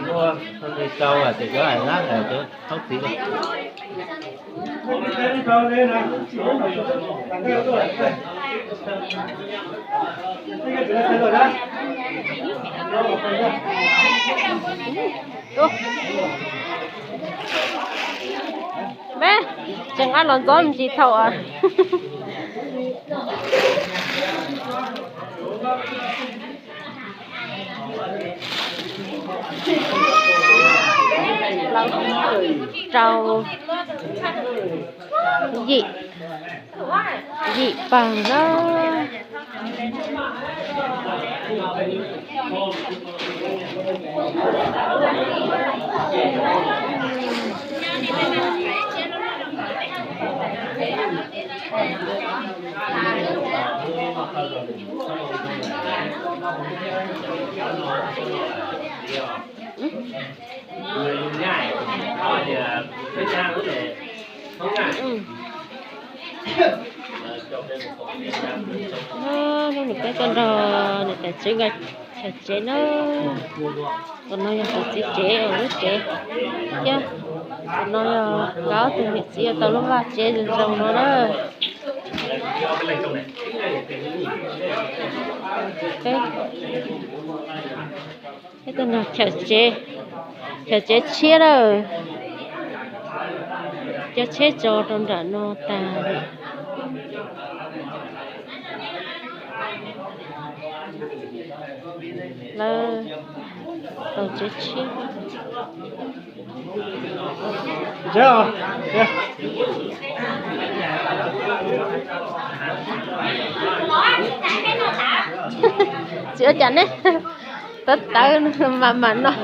Muaj li sau tias cov hais lab hais cov thaub txiv. Peb tseem nqa los ntxov ntsis thaum rau yim, yim pawg na. Hnub no peb tuaj nrog niam tais txiv nkawd xyuas tsev na. Qhov no yog tus txiv tsev uas lub tsev thiab. Qhov no yog nkawd ob tug niam txiv uas tau lub vaj tsev zoo zoo no na. Peb tuaj nrog xyuas tsev, xyuas tsev tshiab lawm. Cov tsheb tso rau nram no tas lawm. Lawv tau tsev tshiab. Txiv ua cas ne? Tawv tawv mas mam noj.